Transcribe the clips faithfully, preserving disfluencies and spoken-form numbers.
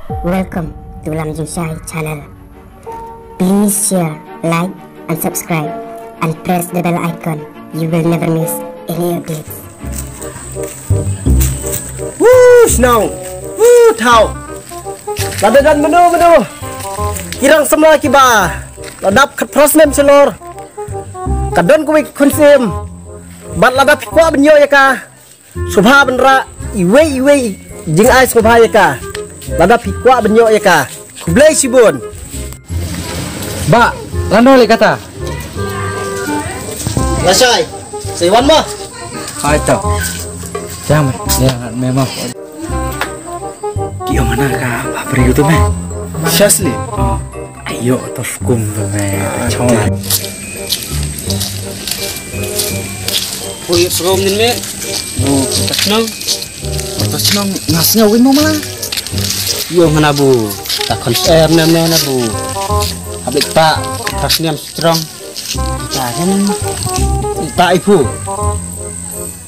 Welcome to Lam Jingshai channel. Please share, like, and subscribe, and press the bell icon. You will never miss any updates. Woo, snow. Woo, thaw. Lada don mano mano ki rong samla kiba la dap khatphra snem shalor, ka don kawei ka khun syiem. Bad lada phi kwah ban ïoh ïa ka, sngewbha ban rah iwei iwei jingai sngewbha ïa ka. Lada phi kwah ban ïoh ïa ka. Khublei shibun. Bah, lano leh kata? Lashai, sa wan mo. Hai to. Jam, ya, memang. Ki ong mana ka, apa pergi tu, meh? Shasli. Oh. Ayo, to hukum tu, meh. Chong. Pui sngom nin, meh. Oh, tak nang. Ba ta shnong nga sngew wei mo mala. Ïoh nga na bu. Ta khun syiem ne ne na bu. Hap leit pa. Pas niam strong. Ta kan. Ta i phu.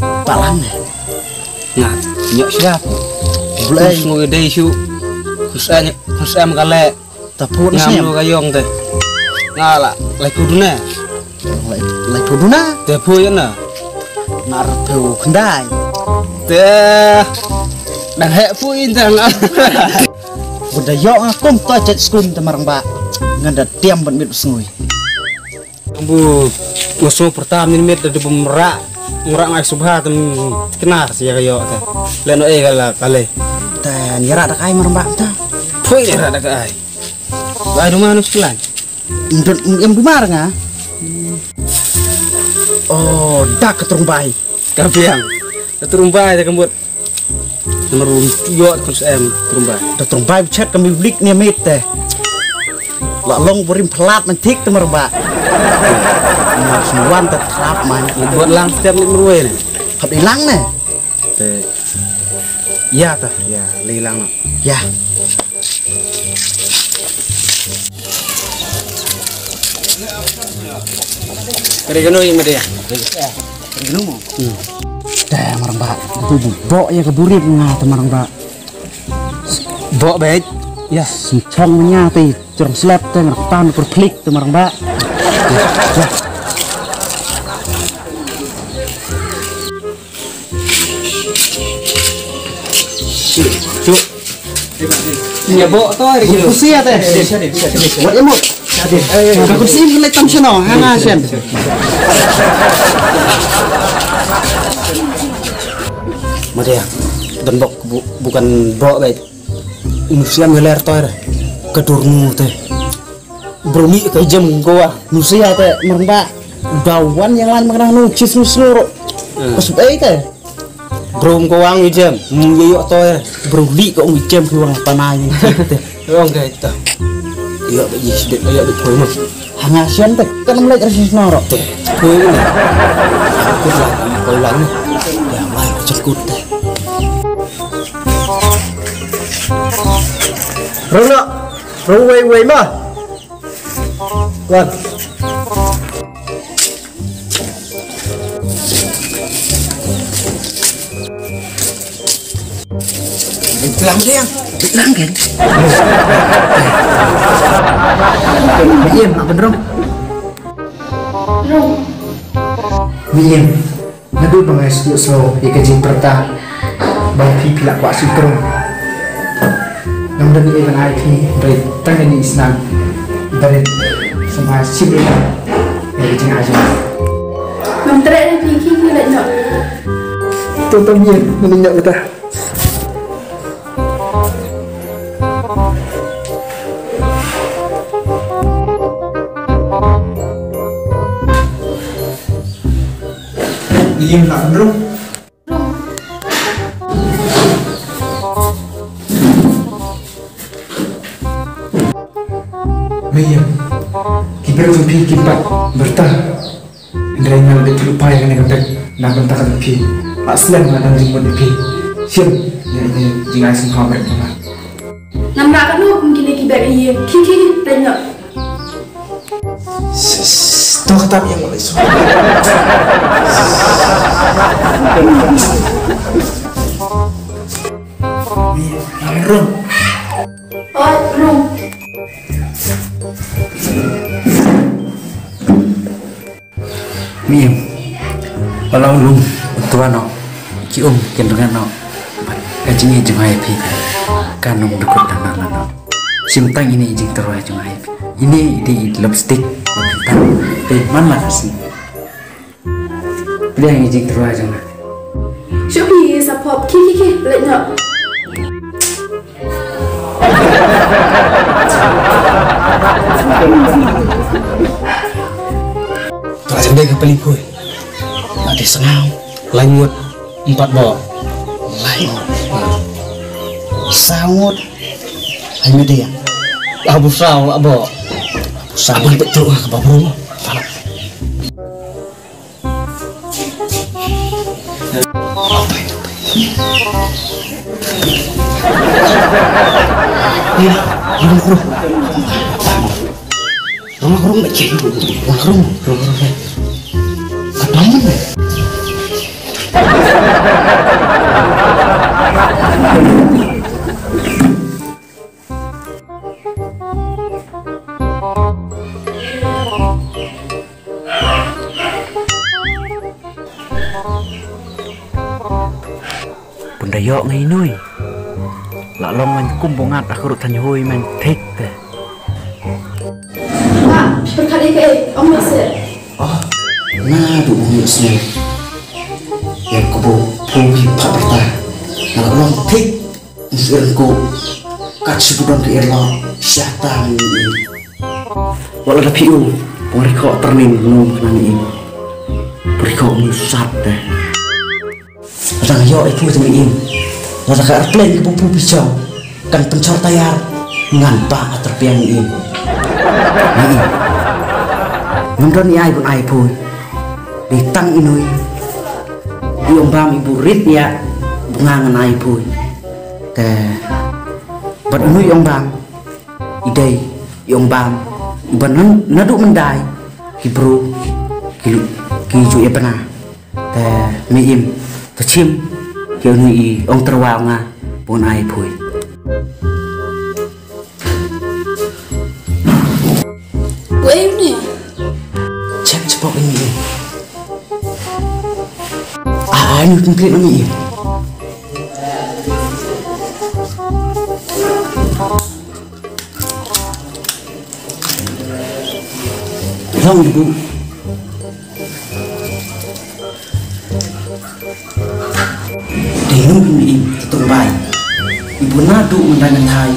Pa lang ne. Nga. Nyok siap. Blei. Sngew dei shu. Khun syiem, khun syiem ka leh. Ta phu na snem. Ngam lu ka yong te. Nga la, lai phu duna. Lai, lai phu duna. Te phu ïa na. Nar phu khyndai. Te. Dang heh phu in te nga. Bun da ïoh nga kum to chet skum te marang ba. Ngan da tiam ban mit sngui. Bu, nga sngew pyrta mynmiet da dei bym rah, bym rah ngai sngewbha te knar sia ka ïoh te. Leh noh ei ka la ka leh. Te ïa rah da kai marang ba te. Phui ïa rah da kai. Ba ai duma nu sklan. Ndot em duma nga. Oh, da ka trumbai. Ka biang. Ka trumbai da ka mut. Namar um ïoh khun syiem trumbai. Da trumbai bchet ka mi blik ne mit te. La long burim plat man thik te marba. Mas wan te trap man. Buat lang step ni marwei ne. Hap di lang ne. Te. Ya ta, ya, li lang na. Ya. Kare kano ïa made. Kare kano mo. Hmm. Te marang ba. Bu bu bo ïa ka burit nga te marang ba. Bo bej. Ya, sum chong nya te jrong slep te ngrap tan per plik te marang ba. Ya. Cuk. Nya bo to hari. Kursi ate. Wat emot. Ka kursi ini tam seno, hanga sen. Madia, dan bok bu-, bukan bok baik. Nusiam ngeler toir. Kedur nu te. Bruni ka jem goa. Nusia te meremba. Dawan yang lain mengenang nu cis nu seluru. Pas baik te. Bro ko wang i jem, mu yo yo to ya. Bro li ko ngi jem ki wang panai ni. Wang ke ta. Yo ba yi sdek yo de koi ma. Hanga sian te kan mulai resi snoro. Te. Koi ni. Kut la, koi la ni. Ya mai jengkut te. Rona, ro wei wei ma. Wan. Lang dia. Lang kan? Miem, apa dong? Miem. Naduh ba nga ïa sngewthuh ïa ka jingpyrta ba phi phi la kwah sngewthuh. Ngam don ei ban ai phi ba tang ïa i snam ba rit sngewthuh ïa ka jingai jong. Ngam treh ïa phi, khie khie leit noh. To to Miem, ngin ïa noh kata. Ïa na ndrong. Mia, ki briew jong phi kim pat pyrta. Hynrei nga la dei thlu pai kane ka bek na bynta ka jong phi. La slem nga dang jingmut ïa phi. Shim ïa ine jingai sngewbha bek ba nga. Namar kano kum kine ki bek ïa ki ki bek noh. To kata ïa nga lei su. Rum. Oi, rung. Mim. Wala u lum, u twa noh. Ki um, kin rngan noh. Ka jingïeit jong nga ïa phi kan ym dukut lang lang noh. Shim tang ine i jingtyrwa jong nga ïa phi. Ine i dei i lipstick. Te man la ka sngi. Pdiang i jingtyrwa jong nga. Shu phi sa pop, ki ki ki, leit noh. Tyrwa jong nga ka pali pui. Nga dei sngaw, lai ngut, empat bo. Lai ngut. Saw ngut. Hai media. Abu saw la bo. Abu saw. Abang betul ka babu. Bun da ïoh ngai nui. La long ngan kum bungat aku rutan hui men thik te. Ba, pyrkhat ïa kaei, ong ïa se. Oh, na du ong ïa se. Ïa kubu phu hi pha pyrta. Na la long thik. Ngi shu ïa rengkuh kat shi budon ka irlok sha tang ngi. Wat la da phi u pong rikhoh tyrning num khnang ngi. Pyrkhoh ngi sat te. Lada nga ïoh ai phu te ngi im. Lada ka airplane ka bumpu phi jong kan pynchor tayar ngan ba atrpiang ngi im. Ngi im. Ngam don i ai bun ai phu. Dei tang i nui. I ong bam i burit ïa bunga ngan ai phu. Te bad anu i ong bam i dei i ong bam i ban nan nadu mendai ki bru ki lu ki ju ïa bana. Te me im te chim ki anu i ong terwa nga bun ai phui. Wei ni. Check check bok ini. Ah, ini complete nama ini. Long ibu. Dei nu im im tutung bai. Ibu nadu mendan ngan thai.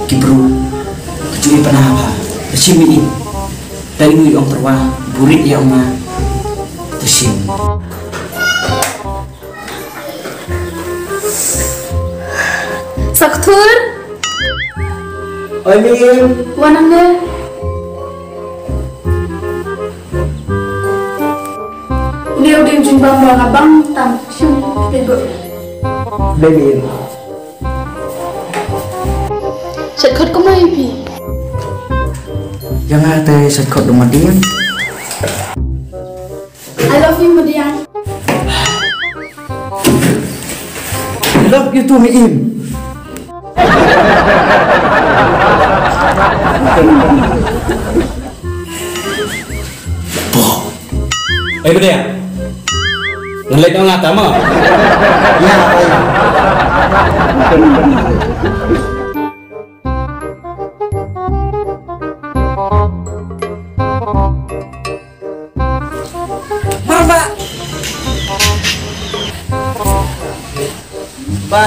Ki bru. Kecui pernah apa? Kecil mi im. Dei nu i ong terwa. Burit ya oma. Tesim. Saktur. Oi, Min. Wan hangne. Une u dei u jingbam ba nga bam tam shim te go. Dei, Min. Shet khot kumno ïa phi? Ïa nga te shet khot u Madiang. I love you, Madiang. I love you too, Miim. Ei, Madiang. Ngan leit noh nga tama. Ïa, ïa. Marba. Ba.